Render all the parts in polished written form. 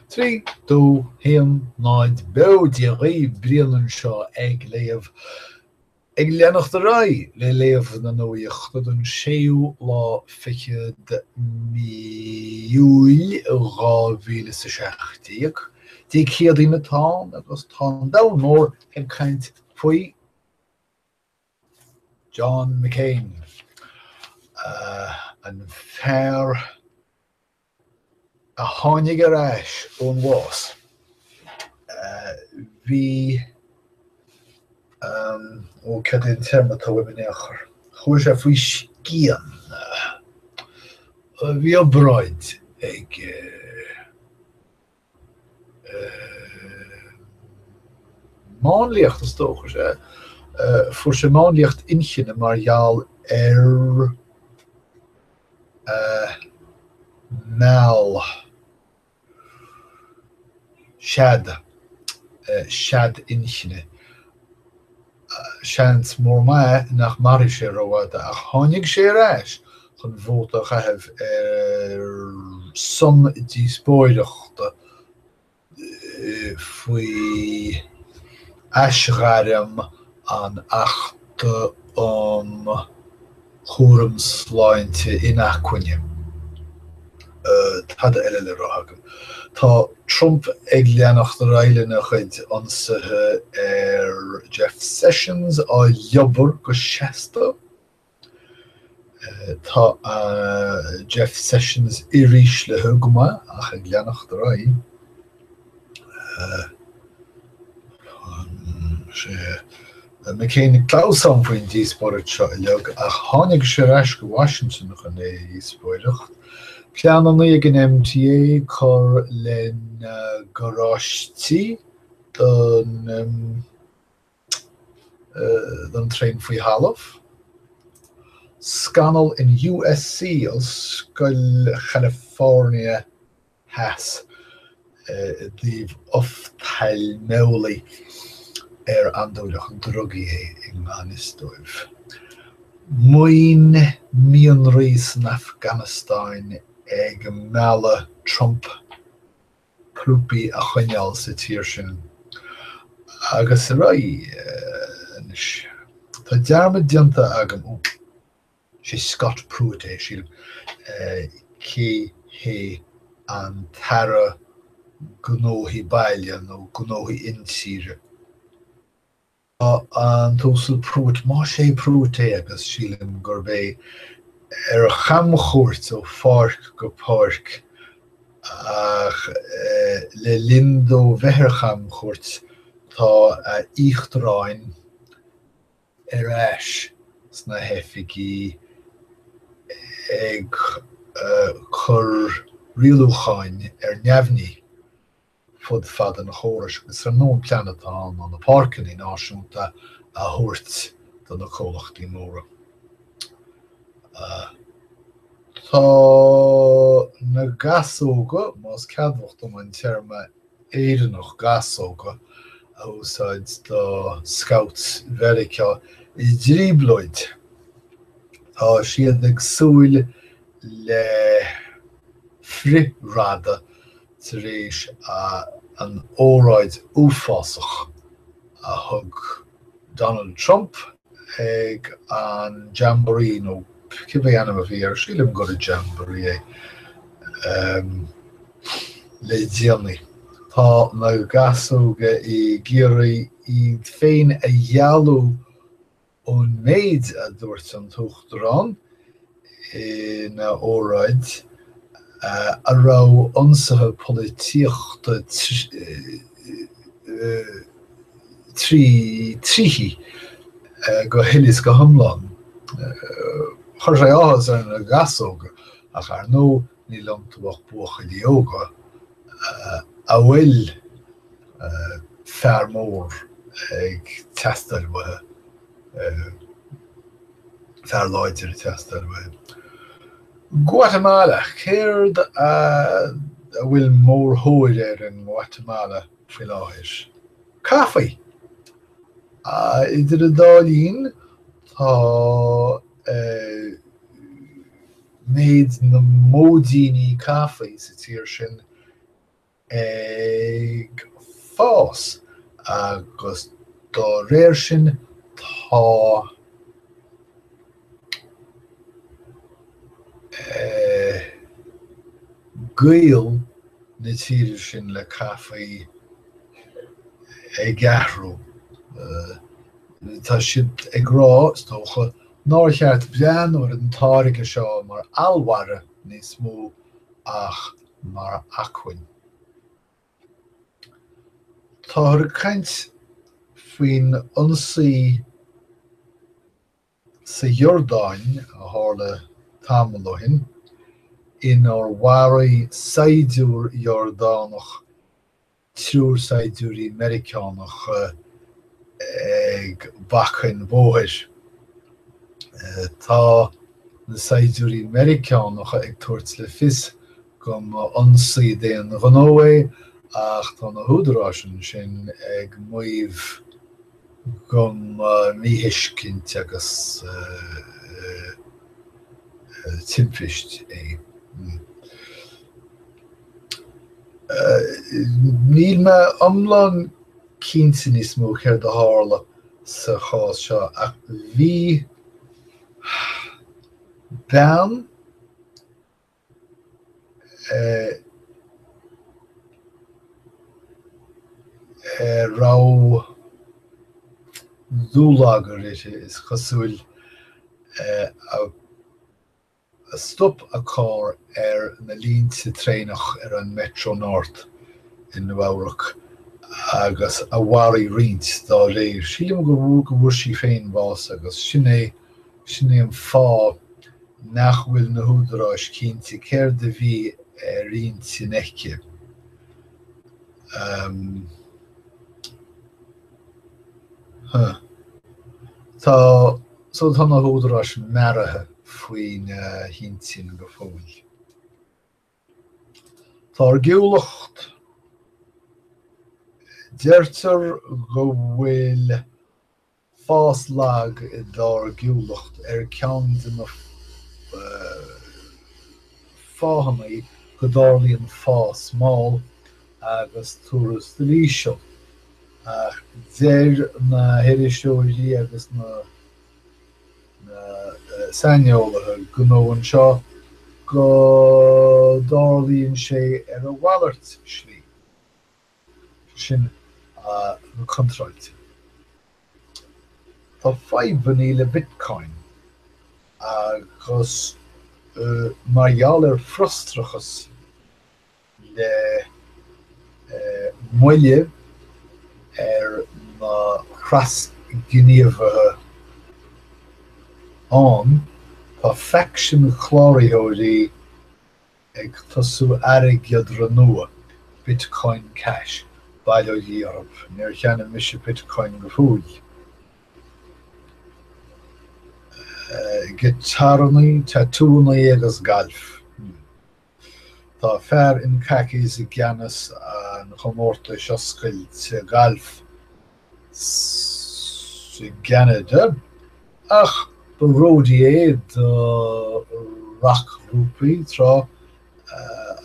3, 2, 1, 0, Beo Dia dhaoibh, Brian anseo ag léamh, ag leanacht ar aghaidh le léamh na nuachta don séú lá fichead mí Iúil 2017. Dé Céadaoin atá ann agus tá an domhan mór ag caint faoi John McCain, an fear a tháinig ar ais ón bhás. Bhí, ó cad é an téarma atá uaim in aon chor, chuaigh sé faoi scian. Bhí obráid aige, máinliacht is dócha, sea. Fuair sé máinliacht inchinne mar gheall ar meall, sead, sead inchinne. Seans mór maith nach mairfidh sé rófhada ach tháinig sé ar ais chun vóta a chaitheamh ar son díospóireachta faoi aisghairm an Achta um Chúram Sláinte Inacmhainne. Tada eile le rá agam. Tá Trump ag leanacht ar aghaidh lena chuid ionsaithe ar Jeff Sessions, á liobar go seasta. Tá Jeff Sessions uiríslithe go maith ach ag leanacht ar aghaidh. McCain ag clamhsán faoin díospóireacht seo uilig ach tháinig sé ar ais go Washington chun é a dhíospóireacht. Pleananna ag an MTA cur lena gcarráistí don don traein faoi thalamh. Scannal in USC, Ollscoil Chalifornia Theas i dtaobh oftailmeolaí ar andúileach drugaí é i ngan fhios dóibh. Maoin mianraí san Afganastáin ag mealladh Trump trúpaí a choinneáil sa tír sin. Agus ar aghaidh anois. Tá dearmad déanta agam. Ó. Sé Scott Pruitt é, sílim. Cé hé an tAire Gnóthaí Baile nó Gnóthaí Intíre? Tá an tUasal Pruitt, más é Pruitt é, agus sílim gurb é, ar chamchuairt ó pháirc go páirc ach le linn dó bheith ar chamchuairt tá a íochtaráin ar ais sna hoifigí ag cur rialúcháin ar neamhní fud fad an chórais agus ar ndóigh an plean atá ann ná na páirceanna náisiúnta a thabhairt do na comhlachtaí móra. Tá na gasóga, más ceadmhach dom an téarma Éireannach gasóga a úsáid do Scouts Mheiriceá i dtrioblóid. Tá siad ag súil le frithradadh tar éis an óráid uafásach a thug Donald Trump ag an Jamboree, nó cibé ainm a bhí air, sílim gur an Jamboree é, le déanaí. Tá na gasóga ag iarraidh iad féin a dhealú ón méid a dúirt an tUachtarán ina óráid, a raibh ionsaithe polaitíochta tríthi go huile is go hiomlán. Chuir sé áthas ar na gasóga, ach ar ndóigh níl iontu ach buachaillí óga a bhfuil fear mór ag teastáil uathu. Fear láidir ag teastáil uathu. Guatamala, céard a bhfuil mórthóir air i nGuatamala faoi láthair? Caife! Idir an dá linn, tá méid na móidíní caife sa tír sin. Ag fás agus dá réir sin tá gaol na tíre sin le caife ag athrú. Tá siad ag rá, is dócha, nár cheart breathnú ar an táirge seo mar allmhaire níos mó ach mar acmhainn. Táthar ag caint faoin ionsaí sa Iordáin a tharla tamall ó shin, inar mharaigh saighdiúir Iordánach triúr saighdiúirí Meiriceánacha ag bacainn bhóthair. Tá na saighdiúirí Meiriceánacha ag tabhairt le fios go mba ionsaí d'aon ghnó é ach tá na húdaráis ansin ag maíomh go mba míthuiscint agus timpist é. Níl mé iomlán cinnte níos mó céard a tharla sa chás seo ach bhí bean a raibh dúlagar uirthi, is cosúil, a Stop a carr ar na línte traenach ar an Metro North i Nua-Eabhrac agus a mharaigh roinnt dá réir. Sílim go bhfuair sí féin bás agus sin é sin é an fáth nach bhfuil na húdaráis cinnte céard a bhí ar intinn aici. Huh. Tá so tá na húdaráis mearaithe faoina hintinn go fóill. Táirgiúlacht. Deirtear go bhfuil fás lag i dtáirgiúlacht ar ceann de na fáthanna go dtarlaíonn fás mall agus tuarastal íseal. Ach deir na hiriseoirí agus na saineolaithe gnó anseo go dtarlaíonn sé ar a mhalairt slí, sin an contráilte. Tá fadhbanna le Bitcoin agus mar gheall ar frustrachas le moille ar na trasghníomhaithe ann, tá faicsean cláraitheoirí ag tosú airgeadra nua, Bitcoin Cash, bail ó Dhia orthu, níor cheannaigh mise Bitcoin go fóill. Giotáranna, tatúanna agus gailf. Tá fear in khakis i gceannas an chomórtais oscailte gailf i gCeanada, ach ba roadie é do racghrúpaí tráth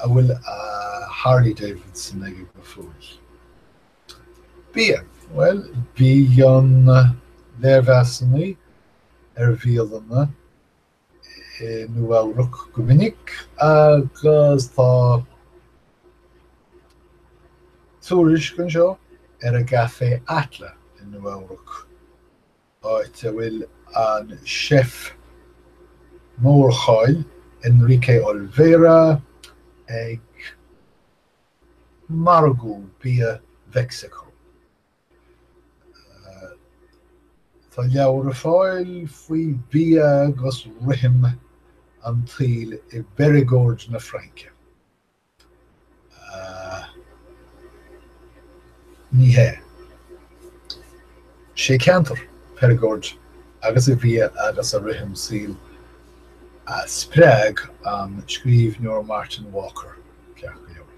a bhfuil a Harley Davidson aige go fóill. Bia? Bhuel, bíonn léirmheasanna ar bhialanna i Nua-Eabhrac go minic agus tá tuairisc anseo ar an gCafé Atla i Nua-Eabhrac, áit a bhfuil an chef mórcháil Enrique Olvera ag margú bia Mheicsiceo. Tá leabhar ar fáil faoi bhia agus rithim an tsaoil i bPérigord na Fraince. Ní hea. Sé ceantar Périgord agus a bhia agus a rithim saoil a spreag an scríbhneoir Martin Walker, ceart go leor.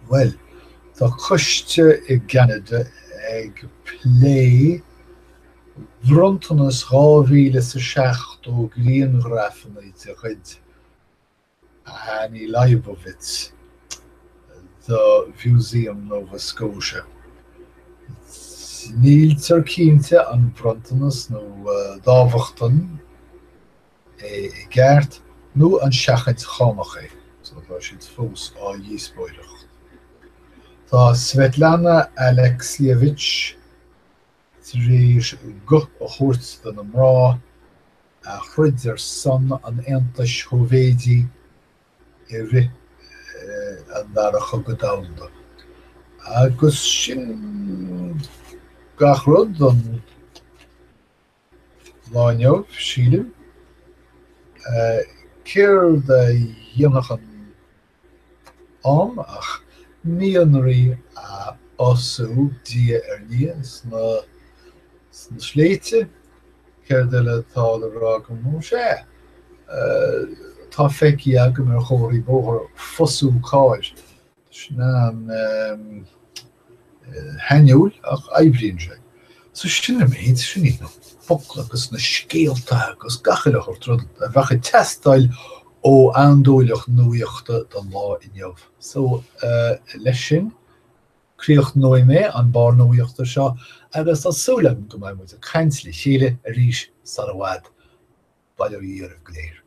Bhuel, tá coiste i gCeanada ag plé bronntanas 2070 grianghrafanna de chuid Annie Leibovitz. Do Mhúsaem Nova Scotia. Níltear cinnte an bronntanas nó dámhachtain é i gceart nó an seachaint chánach é, so tá siad fós á dhíospóireacht. Tá Svetlana Alexievich tar éis guth a thabhairt do na mná a throid ar son an Aontais Shóivéadaigh i rith an Dara Chogadh Domhanda. Agus sin gach rud don lá inniu, sílim. Céard a dhéanfadh an am ach mianraí a fhosú diaidh ar ndiaidh sna sléibhte? Céard eile atá le rá agam? Ó sea, tá feicthe agam ar chomharthaí bóthair 'fosú cairr'. Sin an-shainiúil ach oibríonn sé. So sin an méid, sin iad na focla agus na scéalta agus gach uile shórt rud a bheadh ag teastáil ó andúileach nuaíochta don lá inniu. So leis sin, críochnóidh mé an barr nuaíochta seo agus tá súil agam go mbeidh muid ag caint le chéile arís sar i bhfad. Bail ó Dhia oraibh go léir.